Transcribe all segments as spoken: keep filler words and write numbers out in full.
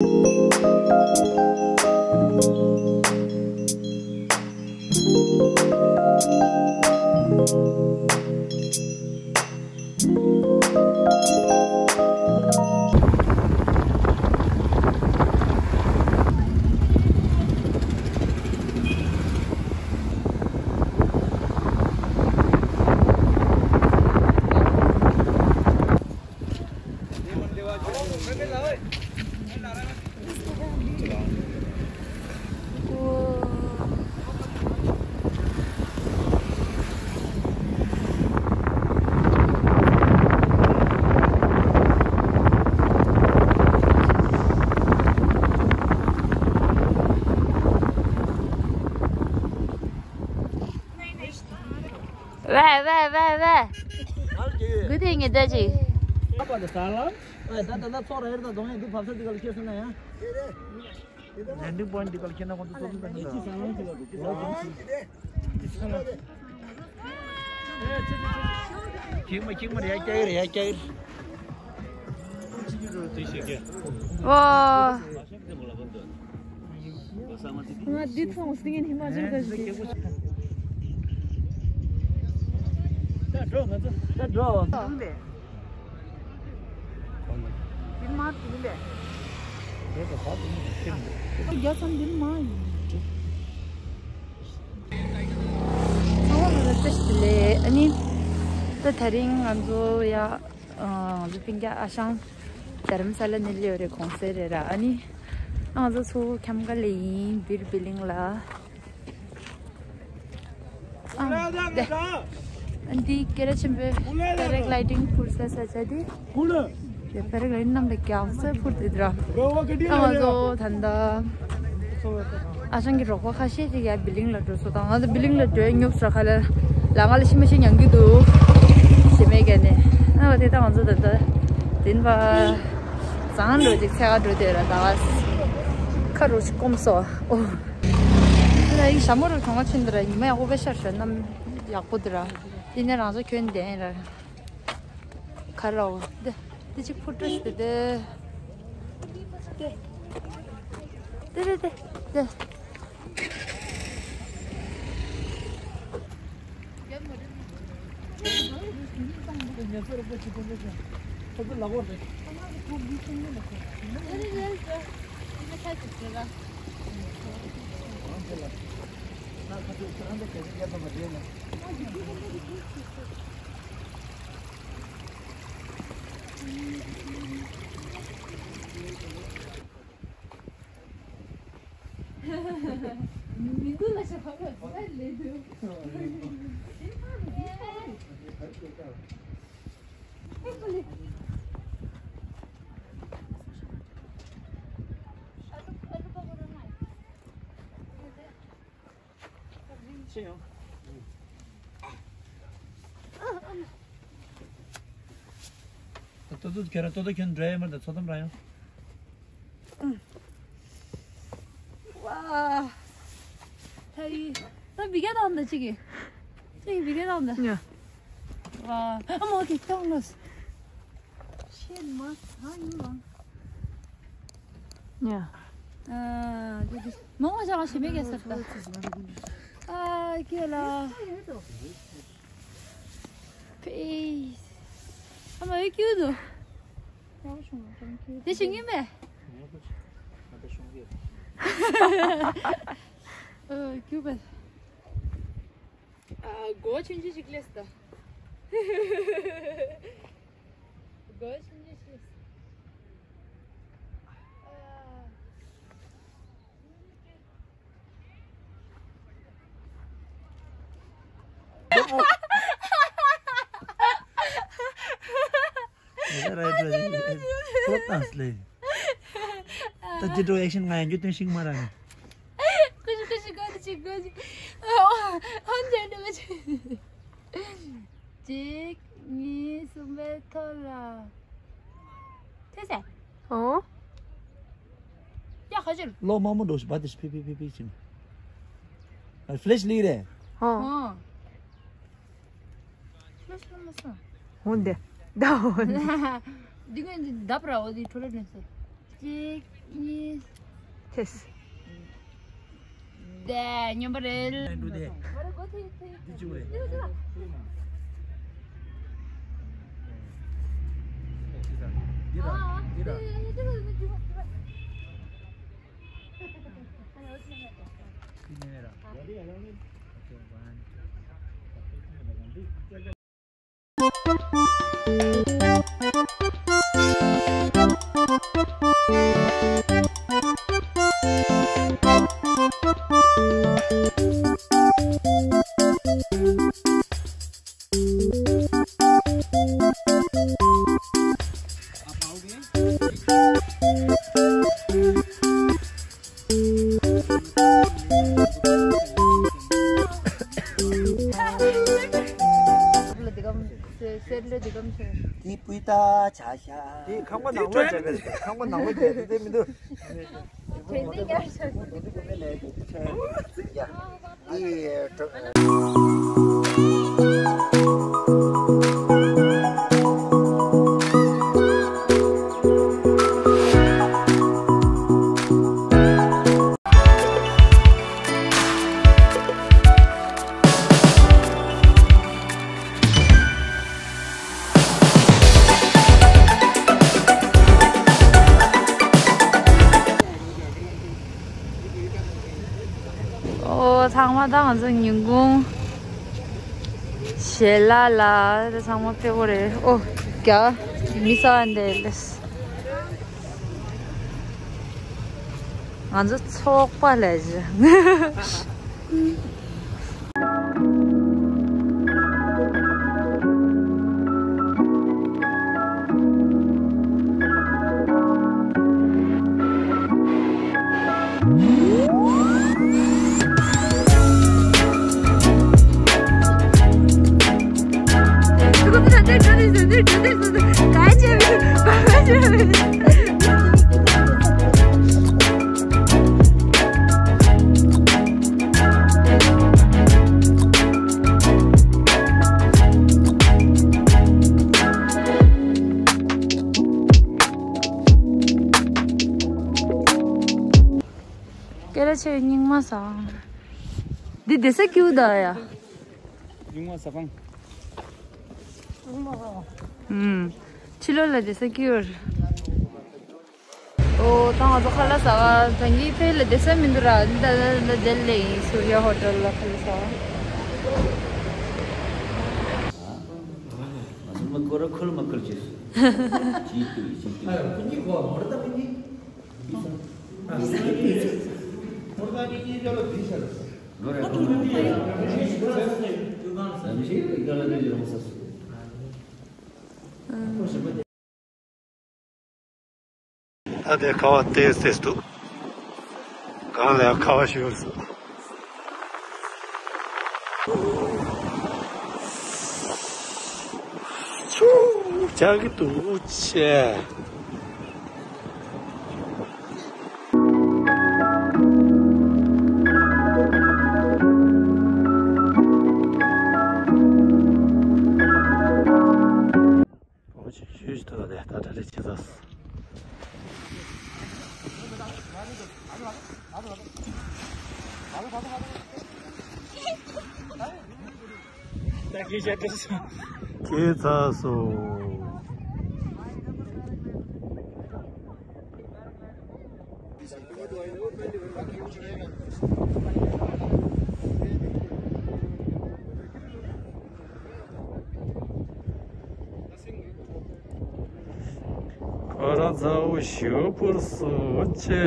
ཝེ་ཝེ་ཝེ་ཝེ། གུ་དེ་ངེ་ད་ཅི། ཨ་པ་ད་ས་ལ། ཨེ་ད་ད་ད་ཚོ་ར་ཡར་ད་གདོང་ཡང་འདི་བབས་ས་འདི་ག་ལ་ཁྱེར་སོང་ན་ཡང་། ལེན་ཌིང་པོ་ཡིན་འདི་ག་ལ་ཁྱེར་ན་ཁོང་ཚོ་ཚོགས་འདུ་ག་འདི་ལ། ཁྱིམ་མ་ཁྱིམ་མ་རེད་ཡ་སྐྱ་ཡིར་ཡ་སྐྱ་ཡིར། ཨོ། ང་འདི་མཐོང་སྟེ་ངས་ཧི་མ་ཅལ་ག་ཞིག་ད་འགྲོ་ང་ཚོ་ད་འགྲོ། འདི་མ་འདི་ལས། རྒྱ་ཚང་འདི་མ་ཡིན། ཚང་མ་ལ་བཀྲ་ཤིས་བདེ་ལེགས། ཨ་ནི་ད་དེ་རིང་ང་ཚོ་ཡ། ཨ། ང་ཚོ་སྤུན་ཀྱག་ཨ་ཞང་རྡ་རམ་ས་ལ་ནས་སླེབས་རེད། གུང་སེང་རེད་ར། ཨ་ནི་ང་ཚོ་ཚུར་ཁམས་ཁ་ལ་ཡིན། བིར་བི་ལིང་ལ། ཨ། དེ། ཨ་འདི་སྐད་གྲགས་ཆེན་པོའི་པེ་ར་གི་ལའི་ཌིང་འཕུར་ས་ས་ཆ་དེ། དེ་པེ་ར་གི་ལའི་ཌིང་གནམ་ལ་རྒྱག་ས་འཕུར་དེ་འདྲ། ཨ་ང་ཚོ་ད་ལྟ། ཨ་ཞང་གི་རོགས་པ་ཁ་ཤས་ཅིག་ཡར་བི་ལིང་ལ་འགྲོ་སོང་། ད་ང་ཚོ་བི་ལིང་ལ་འགྲོ་ཡ་སྙུག་ས་ཁ་ལ་ལ་ང་ལ་ཤི་མ་ཤི་མྱང་གི་འདུག་ཞེ་མེད་ག་ནས། ཨ་བ་དེ་ད་ང་ཚོ་ད་ལྟ་དེན་པ་བཟང་འགྲོ་ཅིག་འཚོལ་ག་འགྲོ་དེ་ར། ད་ཁ་རོ་ཞིག་སྐོམ་སོང་། ཨོ། དེ་ལ་ཡིག་ཞྭ་མོ་རུ་གྲོང་བ་ཆེན་དེ་ར། ཉི་མ་ཡག་པོ་དཔེ་ཤར་ཤར། གནམ་ཡག་པོ་དེ་ར། དེ་ནས་རང་ཚོ་ཁྱོན་ལྡན་ར། ག་ར་འོ། འདི་འདི་གཅིག་ཕུ་ཏྲ་ཞིག་འདི་འདི་འདི་འདི་འདི། མི་འདུག་ལ་ཤ་ཁ་ཁ་ལས་འདུག་ཤེས་ཡོང་། ད་ཏོ་ཏོ་ཁྱོད་རང་ཏོ་ཏོ་ཁྱོད་འགྲོ་ཡ་མར་ད་ཚོ་ཏམ་ར་ཡོང་། ཝ། ཧེ། ད་བི་གེ་དང་ད་ཅིག་གི་ཅིག་བི་གེ་དང་ད། ཉ། ཝ། ཨ་མོ་དེ་ཏང་ལོས། ཤེས་མ་ཧ་ཡུ་ལང་། ཉ། ཨ། དེ་དེ་མོ་ང་ཞག་ཞི་མེད་གེ་སར་ད། ཨ་ཁྱེད་ལ། ཕེ། ཨ་མ་ཨེ་ཁྱུ་དུ། དེ་ཞིག་ཡིན་མེད། ཨ་ཁྱུ་པ། ཨ། གོ་ཆུང་ཆུང་ཞིག་ལས་ད། གོ་ཆུང་ཆུང་ཞིག་ལས། ཨ། ཁོ་ཏང་སླེ། ད་ཅི་འགྲོ་ཨེག་ཤན་ང་ཡང་རྒྱུ་སྟོན་ཤིག་མ་ར་ནི། ཀུ་ཤི་ཀུ་ཤི་ཀུ་ཤི་ཀུ་ཤི། ཨོ། ཨོ་འཇལ་འགྲོ་ཀུ་ཤི། གཅིག་གཉིས་གསུམ་པའི་ཐོག་ལ། ཐོས་སེ། ཨོ། ཡ་ཁ་ཅིར། ལོ་མ་མོ་འགྲོ་ཤི་བ་དེ་ཤི་ཕི་ཕི་ཕི་ཕི་ཕི་ཕི་ཕི་ཕི་ཕི། ཨ། ཕི་ལེ་ཤི་ལི་རེད། ཨོ། ཨོ། ལོས་ལོས་མ་སོང་། འོན་ཏེ། ད་འོན་ཏེ། འདི་ངོས་འདི་འདབ་ར་འོ་འདི་འཕྲོ་ལ་ནས་སོ། གཅིག་ཐེས། དེ་སྨྱོན་པ་རེད། འགྲོ་དེ། འདི་ཅི་རེད། འདི་ར། འདི་ར། འདི་ནས་ར། Okay, one, two, three. དེ་སྤུས་དག་བྱ་ཤག་དེ་ཁང་པ་ནང་ལོགས་བྱས་པ་རེད། ཁང་པ་ནང་ལོགས་བྱས་ཏེ་དེ་མི་འདུག་དྲན་རྟེན་ཉར་ཤག་ཨོ། ཚང་མ་ད་ང་ཚོ་ཉིན་གུང་ཞལ་ལག་ལ་ད་ཚང་མ་ཕེབས་པ་རེད། ཨོ། རྒྱ་མི་ས་འདི་ལས། ང་ཚོ་ཚོགས་པ་ལས་བྱེད། སྐད་ཆ་ཆེ་སྙིང་མ་ཟ། འདི་བསྡད་ས་སྐྱིད་པོ་ཡ། སྙིང་མ་ཟ་ཁང་། ཨུམ། ཕྱི་ལོགས་ལ་བསྡད་ས་སྐྱིད་པོ་རེད། ཨོ། ད་ང་ཚོ་ཁ་ལག་ཟ་ག་ད་གིན་ཕ་གི་ལ་བསྡད་ས་མི་འདུག་ར། འདི་ད་ད་ད་དེ་ལ་ཡིན། སུར་ཡ་ཧོ་ཊེལ་ལ་ཁ་ལག་ཟ་ག་ང་ཚོ་མི་སྐོར་ར་ཁུལ་མ་ཁུལ་བྱས་སོང་། ཅིག་ཏུ་ཅིག་ཏུ། ཨ་ཡོ། ཁོ་གཉིས་གོ་མོ་ར་ད་ཁོ་གཉིས། ད་དེ་ཁ་བ་ཏོག་ཙམ་འདུག་གང་ལ་ཁ་བ་ཤོར་སོང་། ཆུ་ཆག་གི་འདུག་ཆེ། ཨོ་ཅི་ཞུས་ཏོ་དེ་ད་ད་རེ་ཆེ་ས། ད་ཁྱེད་ཅག་ཏུ་སོང་། ཁྱེད་ཚ་སོང་། ཁོ་རང་ཚ་བོ་ཞོ་པོར་སོ་ཆེ།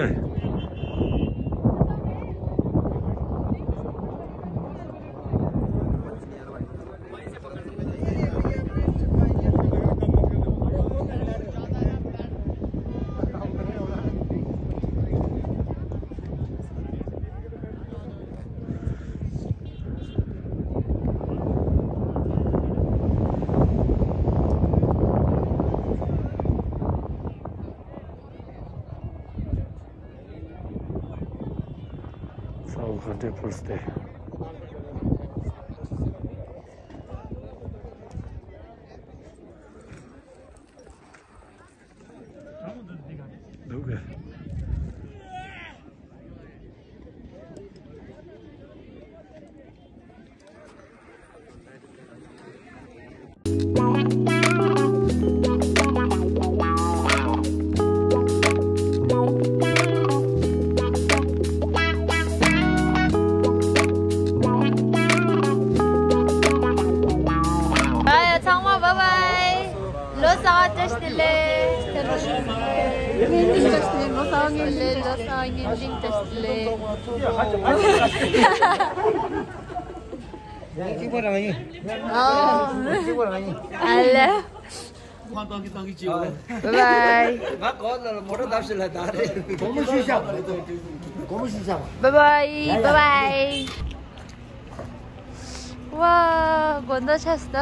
ཚ་བོ་ག་འདྲས་ཕོར་སྟེ། འདུག་གས། བཀྲ་ཤིས་བདེ་ལེགས། བཀྲ་ཤིས་བདེ་ལེགས། ལོ་གསར་བ་ངན་སྡིག་བཀྲ་ཤིས་བདེ་ལེགས། གཅིག་པ་རང་ཡིན། ཨོ། གཅིག་པ་རང་ཡིན། ཨ་ལེ། ཁོང་གཏོང་གི་གཏོང་གི་ཅིའོ། Bye bye. ང་གོ་ལ་མོ་ཊ་བརྡབ་ཤི་ལ་ད་རེད། སྒོར་མོ་བཞི་བཞག་སྒོར་མོ་བཞི་བཞག Bye bye. Bye bye. ཝ། དགོང་དག་ཆགས་སོང་ད།